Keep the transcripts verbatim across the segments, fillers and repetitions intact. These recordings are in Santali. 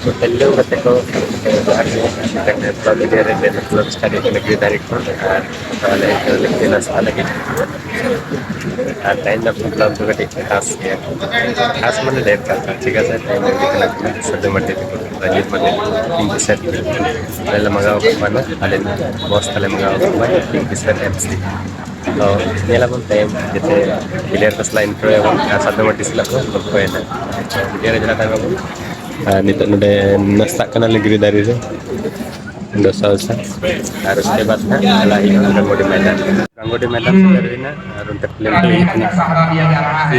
ᱦᱳᱴᱮᱞ ᱡᱚᱢ ᱠᱟᱛᱮ ᱠᱚ ᱡᱚᱦᱟᱨ ᱜᱮ, ᱢᱤᱫᱴᱟᱝ ᱠᱞᱟᱵᱽ ᱮᱨᱤᱭᱟ ᱨᱮ ᱢᱮᱱᱟᱜ ᱠᱞᱟᱵᱽ ᱥᱴᱟᱰᱤ ᱠᱚ ᱞᱟᱹᱜᱤᱫ ᱫᱟᱨᱮ ᱠᱚ ᱟᱨ ᱛᱟᱦᱚᱞᱮ ᱤᱱᱟᱹ ᱞᱟᱹᱜᱤᱫ ᱱᱟᱥᱛᱟ ᱞᱟᱹᱜᱤᱫ ᱟᱨ ᱛᱮᱦᱮᱧ ᱫᱚ ᱯᱨᱳᱜᱨᱟᱢ ᱫᱚ ᱠᱟᱹᱴᱤᱡ ᱠᱷᱟᱥ ᱜᱮᱭᱟ᱾ ᱠᱷᱟᱥ ᱢᱟᱱᱮ ᱰᱷᱮᱨ ᱠᱟᱛᱷᱟ, ᱴᱷᱤᱠ ᱟᱪᱷᱮ? ᱛᱮᱦᱮᱧ ᱫᱚ ᱦᱩᱭᱩᱜ ᱠᱟᱱᱟ ᱥᱟᱹᱫᱷᱩ ᱢᱟᱨᱰᱤ ᱛᱟᱠᱚ, ᱨᱟᱡᱤᱵᱽ ᱢᱟᱨᱰᱤ ᱛᱟᱠᱚ, ᱤᱧ ᱫᱚ ᱥᱮᱨ ᱟᱞᱮ ᱞᱮ ᱢᱟᱜᱟᱣ ᱟᱠᱟᱫ ᱠᱚᱣᱟ, ᱟᱞᱮ ᱵᱚᱥ ᱛᱟᱞᱮ ᱢᱟᱜᱟᱣ ᱟᱠᱟᱫ ᱠᱚᱣᱟ, ᱠᱤᱝ ᱯᱷᱤᱥᱟᱨ ᱮᱯᱷ ᱥᱤ᱾ ᱛᱚ ᱧᱮᱞᱟᱵᱚᱱ ᱛᱟᱭᱚᱢ ᱡᱟᱛᱮ ᱯᱞᱮᱭᱟᱨ ᱠᱚ ᱥᱟᱞᱟᱜ ᱤᱱᱴᱨᱳ ᱭᱟᱵᱚᱱ ᱟᱨ ᱥᱟᱫᱚ ᱢᱟᱹᱴᱤ ᱥᱟᱞᱟᱜ ᱵᱚᱱ ᱜᱚᱞᱯᱷᱚᱭᱟ ᱱᱟᱜ᱾ ᱵᱷᱤᱰᱤᱭᱳ ᱨᱮ ᱡᱟᱦᱟᱸ ᱛᱟᱦᱮᱸ ᱠᱟᱱᱟ᱾ ᱟᱨ ᱱᱤᱛᱚᱜ ᱱᱚᱰᱮ ᱱᱟᱥᱛᱟᱜ ᱠᱟᱱᱟᱞᱮ ᱜᱤᱨᱤ ᱫᱟᱨᱮ ᱨᱮ, ᱰᱳᱥᱟ ᱣᱳᱥᱟ᱾ ᱟᱨ ᱩᱥᱠᱮ ᱵᱟᱫ ᱱᱟᱜ ᱪᱟᱞᱟᱜ ᱦᱩᱭᱩᱜᱼᱟ ᱨᱟᱝᱜᱳᱞᱤ ᱢᱚᱭᱫᱟᱱ᱾ ᱨᱟᱝᱜᱳᱞᱤ ᱢᱚᱭᱫᱟᱱ ᱥᱮᱴᱮᱨ ᱦᱩᱭᱱᱟ ᱟᱨ ᱚᱱᱛᱮ ᱯᱞᱮᱱ ᱠᱚ ᱦᱩᱭᱩᱜ ᱠᱟᱱᱟ᱾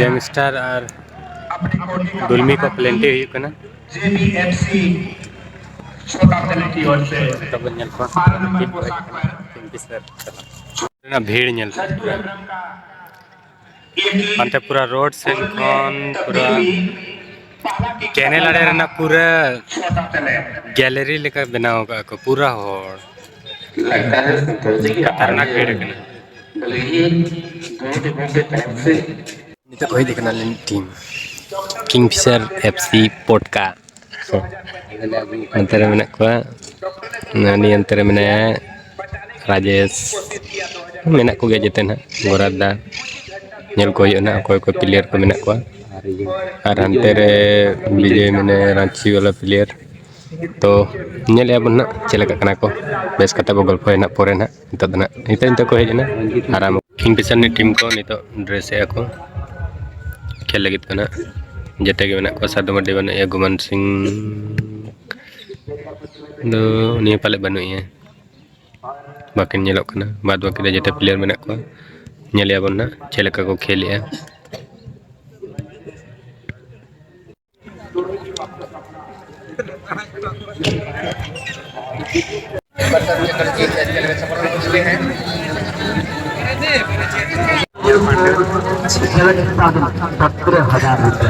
ᱭᱚᱝᱥᱴᱟᱨ ᱟᱨ ᱫᱩᱞᱢᱤ ᱠᱚ ᱯᱞᱮᱱᱴᱤ ᱦᱩᱭᱩᱜ ᱠᱟᱱᱟ᱾ ᱡᱮ ᱵᱤ ᱮᱯᱷ ᱥᱤ ᱪᱷᱳᱴᱟ ᱛᱮᱞᱮ ᱴᱤ ᱚᱨ ᱥᱮ ᱱᱤᱛᱚᱜ ᱵᱚᱱ ᱧᱮᱞ ᱠᱚᱣᱟ ᱵᱟᱨᱚ ᱱᱚᱢᱵᱚᱨ ᱯᱳᱥᱟᱠ ᱯᱮᱦᱮᱱ ᱠᱤᱝ ᱯᱷᱤᱥᱟᱨ ᱨᱮᱱᱟᱜ ᱵᱷᱤᱲ ᱧᱮᱞ ᱯᱮ᱾ ᱦᱟᱱᱛᱮ ᱯᱩᱨᱟ ᱨᱳᱰ ᱥᱮᱱ ᱠᱷᱚᱱ ᱯᱩᱨᱟ ᱠᱮᱱᱮᱞ ᱟᱲᱮ ᱨᱮᱱᱟᱜ ᱯᱩᱨᱟᱹ ᱜᱮᱞᱟᱨᱤ ᱞᱮᱠᱟ ᱵᱮᱱᱟᱣ ᱟᱠᱟᱫ ᱠᱚ, ᱯᱩᱨᱟᱹ ᱦᱚᱲ᱾ ᱠᱷᱟᱛᱟᱨᱱᱟᱠ ᱵᱷᱤᱲ ᱠᱟᱱᱟ᱾ ᱱᱤᱛᱚᱜ ᱠᱚ ᱦᱮᱡ ᱟᱠᱟᱱᱟ ᱟᱞᱮ ᱢᱤᱫ ᱴᱤᱢ, ᱠᱤᱝ ᱯᱷᱤᱥᱟᱨ ᱮᱯᱷ ᱥᱤ ᱯᱚᱴᱠᱟ᱾ ᱱᱚᱛᱮ ᱨᱮ ᱢᱮᱱᱟᱜ ᱠᱚᱣᱟ, ᱱᱟᱱᱤ ᱚᱱᱛᱮ ᱨᱮ ᱢᱮᱱᱟᱭᱟ, ᱨᱟᱡᱮᱥ, ᱢᱮᱱᱟᱜ ᱠᱚᱜᱮᱭᱟ ᱡᱮᱛᱮ ᱱᱟᱦᱟᱜ, ᱜᱳᱨᱟᱫᱟ᱾ ᱧᱮᱞ ᱠᱚ ᱦᱩᱭᱩᱜᱼᱟ ᱱᱟᱦᱟᱜ ᱚᱠᱚᱭ ᱚᱠᱚᱭ ᱯᱞᱮᱭᱟᱨ ᱠᱚ ᱢᱮᱱᱟᱜ ᱠᱚᱣᱟ᱾ ᱟᱨ ᱦᱟᱱᱛᱮ ᱨᱮ ᱵᱤᱡᱚᱭ ᱢᱮᱱᱟᱭᱟ, ᱨᱟᱺᱪᱤ ᱵᱟᱞᱟ ᱯᱞᱮᱭᱟᱨ᱾ ᱛᱚ ᱧᱮᱞᱮᱫᱼᱟ ᱵᱚᱱ ᱱᱟᱦᱟᱜ ᱪᱮᱫ ᱞᱮᱠᱟ ᱠᱟᱱᱟ ᱠᱚ, ᱵᱮᱥ ᱠᱟᱛᱮ ᱵᱚ ᱜᱚᱞᱯᱷᱚᱭᱟ ᱱᱟᱦᱟᱜ ᱯᱚᱨᱮ ᱱᱟᱦᱟᱜ᱾ ᱱᱤᱛᱚᱜ ᱫᱚ ᱱᱟᱦᱟᱜ, ᱱᱤᱛᱚᱜ, ᱱᱤᱛᱚᱜ ᱠᱚ ᱦᱮᱡ ᱮᱱᱟ᱾ ᱟᱨ ᱟᱢ ᱠᱤᱝ ᱯᱷᱤᱥᱟᱨ ᱨᱤᱱᱤᱡ ᱴᱤᱢ ᱠᱚ ᱱᱤᱛᱚᱜ ᱰᱨᱮᱥ ᱮᱫᱼᱟ ᱠᱚ, ᱠᱷᱮᱞ ᱞᱟᱹᱜᱤᱫ ᱠᱚ ᱱᱟᱦᱟᱜ᱾ ᱡᱮᱛᱮ ᱜᱮ ᱢᱮᱱᱟᱜ ᱠᱚᱣᱟ, ᱥᱟᱫᱩ ᱢᱟᱨᱰᱤ ᱵᱟᱹᱱᱩᱜ ᱮᱭᱟ, ᱜᱩᱢᱟᱱ ᱥᱤᱝ ᱫᱚ ᱱᱤᱭᱟᱹ ᱯᱟᱞᱮ ᱵᱟᱹᱱᱩᱜ ᱮᱭᱟ, ᱵᱟᱹᱠᱤᱱ ᱧᱮᱞᱚᱜ ᱠᱟᱱᱟ᱾ ᱵᱟᱫ ᱵᱟᱹᱠᱤ ᱫᱚ ᱡᱮᱛᱮ ᱯᱞᱮᱭᱟᱨ ᱢᱮᱱᱟᱜ ᱠᱚᱣᱟ᱾ ᱧᱮᱞᱮᱫᱼᱟ ᱵᱚᱱ ᱱᱟᱦᱟᱜ ᱪᱮᱫ ᱞᱮᱠᱟ ᱠᱚ ᱠᱷᱮᱞᱮᱜᱼᱟ᱾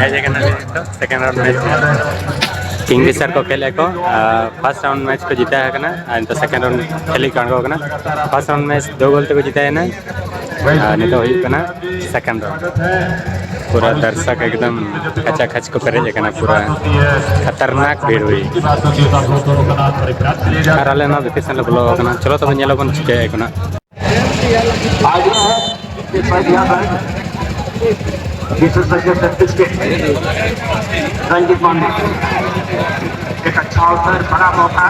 ᱦᱮᱡ ᱟᱠᱟᱱᱟ ᱱᱤᱛᱚᱜ ᱥᱮᱠᱮᱱᱰ ᱨᱟᱣᱩᱱᱰ ᱢᱮᱪ ᱨᱮ᱾ ᱠᱤᱝ ᱯᱷᱤᱥᱟᱨ ᱠᱚ ᱠᱷᱮᱞ ᱟᱠᱚ, ᱟᱨ ᱯᱷᱟᱥᱴ ᱨᱟᱣᱩᱱᱰ ᱢᱮᱪ ᱠᱚ ᱡᱤᱛᱟᱹᱣ ᱟᱠᱟᱱᱟ, ᱟᱨ ᱱᱤᱛᱚᱜ ᱥᱮᱠᱮᱱᱰ ᱨᱟᱣᱩᱱᱰ ᱠᱷᱮᱞ ᱠᱚ ᱟᱬᱜᱚ ᱟᱠᱟᱱᱟ᱾ ᱯᱷᱟᱥᱴ ᱨᱟᱣᱩᱱᱰ ᱢᱮᱪ ᱫᱩ ᱜᱳᱞ ᱛᱮᱠᱚ ᱡᱤᱛᱟᱹᱣ ᱮᱱᱟ, ᱟᱨ ᱱᱤᱛᱚᱜ ᱦᱩᱭᱩᱜ ᱠᱟᱱᱟ ᱥᱮᱠᱮᱱᱰ ᱨᱟᱣᱩᱱᱰ᱾ ᱯᱩᱨᱟᱹ ᱫᱟᱨᱥᱚᱠ ᱮᱠᱫᱚᱢ ᱠᱷᱟᱪᱟ ᱠᱷᱟᱪ ᱠᱚ ᱯᱮᱨᱮᱡ ᱟᱠᱟᱱᱟ, ᱯᱩᱨᱟᱹ ᱠᱷᱟᱛᱟᱨᱱᱟᱠ ᱵᱷᱤᱲ ᱦᱩᱭ᱾ ᱟᱨ ᱟᱞᱮ ᱱᱚᱣᱟ ᱵᱷᱤᱛᱤᱨ ᱥᱮᱱ ᱞᱮ ᱵᱚᱞᱚ ᱟᱠᱟᱱᱟ᱾ ᱪᱚᱞᱚ ᱛᱚᱵᱮ ᱧᱮᱞ ᱟᱵᱚᱱ ᱪᱤᱠᱟᱹᱭᱮᱫ ᱠᱟᱱᱟ᱾ आ गया है, इसके बाद यहाँ पर विशेषज्ञ छत्तीस के रंजीत पांडे। एक अच्छा अवसर, बड़ा मौका।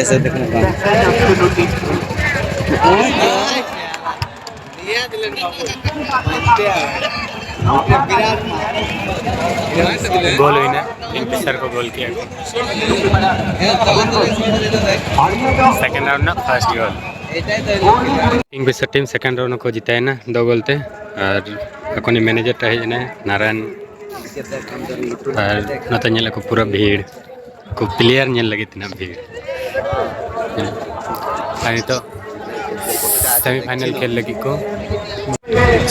ऐसे देखने का। ᱜᱳᱞ ᱦᱩᱭᱱᱟ, ᱠᱤᱝᱯᱷᱤᱥᱟᱨ ᱠᱚ ᱜᱳᱞ ᱠᱮᱜᱼᱟ ᱠᱚ᱾ ᱥᱮᱠᱮᱱᱰ ᱨᱟᱣᱩᱱᱰ ᱨᱮᱱᱟᱜ ᱯᱷᱟᱥᱴ ᱜᱳᱞ᱾ ᱠᱤᱝᱯᱷᱤᱥᱟᱨ ᱴᱤᱢ ᱥᱮᱠᱮᱱᱰ ᱨᱟᱣᱩᱱᱰ ᱠᱚ ᱡᱤᱛᱟᱹᱣᱮᱱᱟ ᱫᱩ ᱜᱳᱞ ᱛᱮ᱾ ᱟᱨ ᱟᱠᱚᱱᱤᱡ ᱢᱮᱱᱮᱡᱟᱨ ᱴᱟᱜ ᱦᱮᱡ ᱮᱱᱟᱭ, ᱱᱟᱨᱟᱭᱚᱱ᱾ ᱟᱨ ᱱᱚᱛᱮ ᱧᱮᱞᱮᱫ ᱠᱚ ᱯᱩᱨᱟᱹ ᱵᱷᱤᱲ, ᱠᱚ ᱯᱞᱮᱭᱟᱨ ᱧᱮᱞ ᱞᱟᱹᱜᱤᱫ ᱛᱤᱱᱟᱹᱜ ᱵᱷᱤᱲ᱾ ᱟᱨ ᱱᱤᱛᱚᱜ ᱥᱮᱢᱤ ᱯᱷᱟᱭᱱᱟᱞ ᱠᱷᱮᱞ ᱞᱟᱹᱜᱤᱫ ᱠᱚ,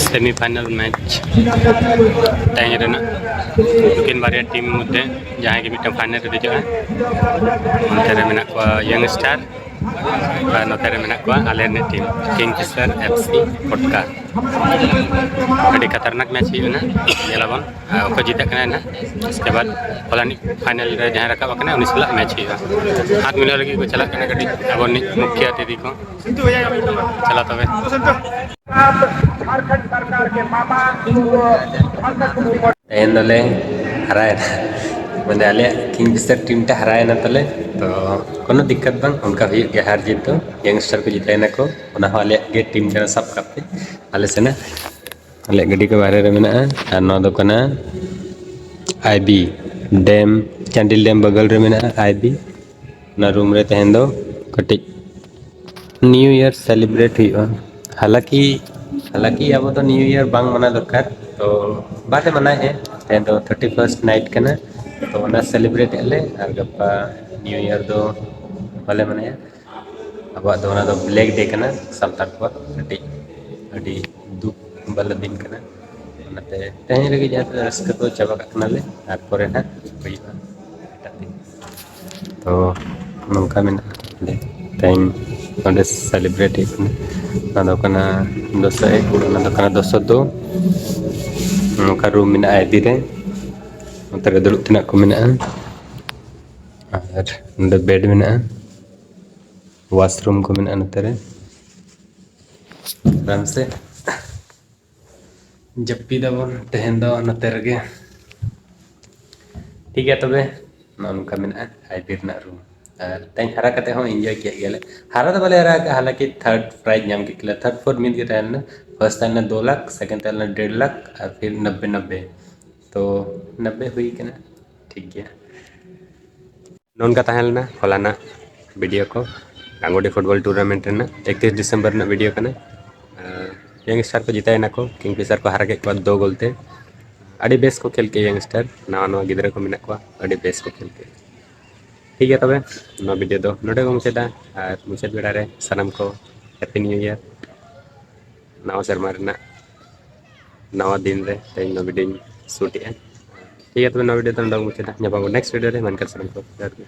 ᱥᱮᱢᱤ ᱯᱷᱟᱭᱱᱟᱞ ᱢᱮᱪ ᱛᱮᱦᱮᱧ ᱨᱮᱱᱟᱜ ᱱᱩᱠᱤᱱ ᱵᱟᱨᱭᱟ ᱴᱤᱢ ᱢᱚᱫᱽᱫᱷᱮ ᱡᱟᱦᱟᱸᱭ ᱜᱮ ᱢᱤᱫᱴᱟᱝ ᱯᱷᱟᱭᱱᱟᱞ ᱨᱮ ᱫᱮᱡᱚᱜᱼᱟ᱾ ᱚᱱᱛᱮ ᱨᱮ ᱢᱮᱱᱟᱜ ᱠᱚᱣᱟ ᱤᱭᱚᱝ ᱥᱴᱟᱨ ᱟᱨ ᱱᱚᱛᱮ ᱨᱮ ᱢᱮᱱᱟᱜ ᱠᱚᱣᱟ ᱟᱞᱮ ᱨᱤᱱᱤᱡ ᱴᱤᱢ ᱠᱤᱝᱯᱷᱤᱥᱟᱨ ᱮᱯᱷ ᱥᱤ ᱯᱚᱴᱠᱟ᱾ ᱟᱹᱰᱤ ᱠᱷᱟᱛᱟᱨᱱᱟᱠ ᱢᱮᱪ ᱦᱩᱭᱩᱜ ᱠᱟᱱᱟ, ᱧᱮᱞᱟᱵᱚᱱ᱾ ᱟᱨ ᱚᱠᱚᱭ ᱡᱤᱛᱟᱹᱜ ᱠᱟᱱᱟᱭ ᱱᱟᱦᱟᱜ, ᱩᱥᱠᱮ ᱵᱟᱫ ᱯᱷᱚᱞᱟᱱᱤᱡ ᱯᱷᱟᱭᱱᱟᱞ ᱨᱮ ᱡᱟᱦᱟᱸᱭ ᱨᱟᱠᱟᱵ ᱟᱠᱟᱱᱟᱭ ᱩᱱᱤ ᱥᱟᱞᱟᱜ ᱢᱮᱪ ᱦᱩᱭᱩᱜᱼᱟ᱾ ᱦᱟᱛ ᱢᱤᱞᱟᱹᱣ ᱞᱟᱹᱜᱤᱫ ᱠᱚ ᱪᱟᱞᱟᱜ ᱠᱟᱱᱟ ᱠᱟᱹᱴᱤᱡ ᱟᱵᱚ ᱨᱤᱱᱤᱡ ᱢᱩᱠᱷᱤᱭᱟᱹ ᱫᱤᱫᱤ ᱠᱚ᱾ ᱪᱟᱞᱟᱣ ᱛᱚᱵᱮ᱾ ᱛᱮᱦᱮᱧ ᱫᱚᱞᱮ ᱦᱟᱨᱟᱭᱮᱱᱟ, ᱢᱟᱱᱮ ᱟᱞᱮᱭᱟᱜ ᱠᱤᱝᱯᱷᱤᱥᱟᱨ ᱴᱤᱢ ᱴᱟ ᱦᱟᱨᱟᱭᱮᱱᱟ ᱛᱟᱞᱮ᱾ ᱛᱚ ᱠᱳᱱᱳ ᱫᱤᱠᱠᱟᱛ ᱵᱟᱝ, ᱚᱱᱠᱟ ᱦᱩᱭᱩᱜ ᱜᱮᱭᱟ ᱦᱟᱨ ᱡᱤᱛ ᱫᱚ᱾ ᱤᱭᱚᱝ ᱥᱴᱟᱨ ᱠᱚ ᱡᱤᱛᱟᱹᱣᱮᱱᱟ ᱠᱚ, ᱚᱱᱟ ᱦᱚᱸ ᱟᱞᱮᱭᱟᱜ ᱜᱮ ᱴᱤᱢ ᱠᱟᱱᱟ, ᱥᱟᱵ ᱠᱟᱜ ᱯᱮ ᱟᱞᱮ ᱥᱮᱱᱟᱜ᱾ ᱟᱞᱮᱭᱟᱜ ᱜᱟᱹᱰᱤ ᱠᱚ ᱵᱟᱦᱨᱮ ᱨᱮ ᱢᱮᱱᱟᱜᱼᱟ᱾ ᱟᱨ ᱱᱚᱣᱟ ᱫᱚ ᱠᱟᱱᱟ ᱟᱭ ᱵᱤ ᱰᱮᱢ, ᱪᱟᱱᱰᱤᱞ ᱰᱮᱢ ᱵᱟᱜᱟᱞ ᱨᱮ ᱢᱮᱱᱟᱜᱼᱟ ᱟᱭ ᱵᱤ᱾ ᱚᱱᱟ ᱨᱩᱢ ᱨᱮ ᱛᱮᱦᱮᱧ ᱫᱚ ᱠᱟᱹᱴᱤᱡ ᱱᱤᱭᱩ ᱤᱭᱟᱨ ᱥᱮᱞᱤᱵᱨᱮᱴ ᱦᱩᱭᱩᱜᱼᱟ᱾ ᱦᱟᱞᱟᱠᱤ, ᱦᱟᱞᱟᱠᱤ ᱟᱵᱚ ᱫᱚ ᱱᱤᱭᱩ ᱤᱭᱟᱨ ᱵᱟᱝ ᱢᱟᱱᱟᱣ ᱫᱚᱨᱠᱟᱨ, ᱛᱚ ᱵᱟᱞᱮ ᱢᱟᱱᱟᱣᱮᱫᱼᱟ᱾ ᱛᱮᱦᱮᱧ ᱫᱚ ᱛᱷᱟᱨᱴᱤ ᱯᱷᱟᱨᱥᱴ ᱱᱟᱭᱤᱴ ᱠᱟᱱᱟ, ᱛᱚ ᱚᱱᱟ ᱥᱮᱞᱤᱵᱨᱮᱴ ᱮᱫᱼᱟ ᱞᱮ᱾ ᱟᱨ ᱜᱟᱯᱟ ᱱᱤᱭᱩ ᱤᱭᱟᱨ ᱫᱚ ᱵᱟᱞᱮ ᱢᱟᱱᱟᱭᱟ᱾ ᱟᱵᱚᱣᱟᱜ ᱫᱚ ᱚᱱᱟ ᱫᱚ ᱵᱞᱮᱠ ᱰᱮ ᱠᱟᱱᱟ, ᱥᱟᱱᱛᱟᱲ ᱠᱚᱣᱟᱜ ᱢᱤᱫᱴᱤᱡ ᱟᱹᱰᱤ ᱫᱩᱠ ᱵᱟᱞᱟ ᱫᱤᱱ ᱠᱟᱱᱟ᱾ ᱚᱱᱟᱛᱮ ᱛᱮᱦᱮᱧ ᱨᱮᱜᱮ ᱡᱟᱦᱟᱸ ᱛᱤᱱᱟᱹᱜ ᱨᱟᱹᱥᱠᱟᱹ ᱠᱚ ᱪᱟᱵᱟ ᱠᱟᱜ ᱠᱟᱱᱟᱞᱮ, ᱟᱨ ᱯᱚᱨᱮ ᱱᱟᱦᱟᱜ ᱦᱩᱭᱩᱜᱼᱟ ᱮᱴᱟᱜ ᱫᱤᱱ᱾ ᱛᱚ ᱱᱚᱝᱠᱟ ᱢᱮᱱᱟᱜᱼᱟ ᱛᱮᱦᱮᱧ ᱱᱚᱰᱮ ᱥᱮᱞᱤᱵᱨᱮᱴ ᱦᱩᱭᱩᱜ ᱠᱟᱱᱟ᱾ ᱚᱱᱟ ᱫᱚ ᱠᱟᱱᱟ ᱫᱚᱥᱚ ᱮᱠ, ᱚᱱᱟ ᱫᱚ ᱠᱟᱱᱟ ᱫᱚᱥᱚ ᱫᱩ᱾ ᱱᱚᱝᱠᱟ ᱨᱩᱢ ᱢᱮᱱᱟᱜᱼᱟ ᱤᱫᱤ ᱨᱮ᱾ ᱱᱚᱛᱮ ᱨᱮ ᱫᱩᱲᱩᱵ ᱛᱮᱱᱟᱜ ᱠᱚ ᱢᱮᱱᱟᱜᱼᱟ᱾ ᱟᱨ ᱱᱚᱰᱮ ᱵᱮᱰ ᱢᱮᱱᱟᱜᱼᱟ, ᱣᱟᱥᱨᱩᱢ ᱠᱚ ᱢᱮᱱᱟᱜᱼᱟ ᱱᱚᱛᱮ ᱨᱮ᱾ ᱟᱨᱟᱢ ᱥᱮ ᱡᱟᱹᱯᱤᱫᱟᱵᱚᱱ ᱛᱮᱦᱮᱧ ᱫᱚ ᱱᱚᱛᱮ ᱨᱮᱜᱮ᱾ ᱴᱷᱤᱠ ᱜᱮᱭᱟ, ᱛᱚᱵᱮ ᱱᱚᱜᱼᱚ ᱱᱚᱝᱠᱟ ᱢᱮᱱᱟᱜᱼᱟ ᱟᱭ ᱵᱤ ᱨᱮᱱᱟᱜ ᱨᱩᱢ᱾ ᱟᱨ ᱛᱮᱦᱮᱧ ᱦᱟᱨᱟ ᱠᱟᱛᱮ ᱦᱚᱸ ᱤᱱᱡᱚᱭ ᱠᱮᱫ ᱜᱮᱭᱟᱞᱮ᱾ ᱦᱟᱨᱟ ᱫᱚ ᱵᱟᱞᱮ ᱦᱟᱨᱟ ᱟᱠᱟᱫᱼᱟ, ᱦᱟᱞᱟᱠᱤ ᱛᱷᱟᱨᱰ ᱯᱨᱟᱭᱤᱡᱽ ᱧᱟᱢ ᱠᱮᱫ ᱜᱮᱭᱟᱞᱮ᱾ ᱛᱷᱟᱨᱰ ᱯᱷᱳᱨ ᱢᱤᱫ ᱜᱮ ᱛᱟᱦᱮᱸ ᱞᱮᱱᱟ᱾ ᱯᱷᱟᱨᱥᱴ ᱛᱟᱦᱮᱸ ᱞᱮᱱᱟ ᱫᱩ ᱞᱟᱠᱷ, ᱥᱮᱠᱮᱱᱰ ᱛᱟᱦᱮᱸ ᱞᱮᱱᱟ ᱰᱮᱲ ᱞᱟᱠᱷ, ᱟᱨ ᱯᱷᱤᱨ ᱱᱚᱵᱵᱮ ᱱᱚᱵᱵᱮ᱾ ᱛᱚ ᱱᱚᱵᱵᱮ ᱦᱩᱭ ᱠᱟᱱᱟ, ᱴᱷᱤᱠ ᱜᱮᱭᱟ᱾ ᱱᱚᱝᱠᱟ ᱛᱟᱦᱮᱸ ᱞᱮᱱᱟ ᱦᱚᱞᱟᱱᱟᱜ ᱵᱷᱤᱰᱤᱭᱳ ᱠᱚ, ᱰᱟᱝᱜᱚᱰᱤ ᱯᱷᱩᱴᱵᱚᱞ ᱴᱩᱨᱱᱟᱢᱮᱱᱴ ᱨᱮᱱᱟᱜ ᱮᱠᱛᱤᱨᱤᱥ ᱰᱤᱥᱮᱢᱵᱚᱨ ᱨᱮᱱᱟᱜ ᱵᱷᱤᱰᱤᱭᱳ ᱠᱟᱱᱟ᱾ ᱭᱚᱝᱥᱴᱟᱨ ᱠᱚ ᱡᱤᱛᱟᱹᱣ ᱮᱱᱟ ᱠᱚ, ᱠᱤᱝᱯᱷᱤᱥᱟᱨ ᱠᱚ ᱦᱟᱨᱟ ᱠᱮᱫ ᱠᱚᱣᱟ ᱫᱩ ᱜᱳᱞ ᱛᱮ᱾ ᱟᱹᱰᱤ ᱵᱮᱥ ᱠᱚ ᱠᱷᱮᱞ ᱠᱮᱫᱼᱟ ᱭᱚᱝᱥᱴᱟᱨ, ᱱᱟᱣᱟ ᱱᱟᱣᱟ ᱜᱤᱫᱽᱨᱟᱹ ᱠᱚ ᱢᱮᱱᱟᱜ ᱠᱚᱣᱟ, ᱟᱹᱰᱤ ᱵᱮᱥ ᱠᱚ ᱠᱷᱮᱞ ᱠᱮᱫᱼᱟ᱾ ᱴᱷᱤᱠ ᱜᱮᱭᱟ, ᱛᱚᱵᱮ ᱱᱚᱣᱟ ᱵᱷᱤᱰᱤᱭᱳ ᱫᱚ ᱱᱚᱰᱮ ᱜᱮ ᱢᱩᱪᱟᱹᱫᱟ, ᱟᱨ ᱢᱩᱪᱟᱹᱫ ᱵᱮᱲᱟ ᱨᱮ ᱥᱟᱱᱟᱢ ᱠᱚ ᱦᱮᱯᱤ ᱱᱤᱭᱩ ᱤᱭᱟᱨ, ᱱᱟᱣᱟ ᱥᱮᱨᱢᱟ ᱨᱮᱱᱟᱜ ᱱᱟᱣᱟ ᱫᱤᱱ ᱨᱮ ᱛᱮᱦᱮᱧ ᱱᱚᱣᱟ ᱵᱷᱤᱰᱤᱭᱳᱧ ᱥᱩᱴ ᱮᱫᱼᱟ᱾ ᱴᱷᱤᱠ ᱜᱮᱭᱟ, ᱛᱚᱵᱮ ᱱᱚᱣᱟ ᱵᱷᱤᱰᱤᱭᱳ ᱫᱚ ᱱᱚᱰᱮ ᱜᱮ ᱢᱩᱪᱟᱹᱫᱟ᱾ ᱧᱟᱯᱟᱢ ᱟᱵᱚᱱ ᱱᱮᱠᱥᱴ ᱵᱷᱤᱰᱤᱭᱳ ᱨᱮ, ᱢᱮᱱᱠᱷᱟᱱ ᱥᱟᱱᱟᱢ ᱠᱚ ᱡᱚᱦᱟᱨ ᱜᱮ᱾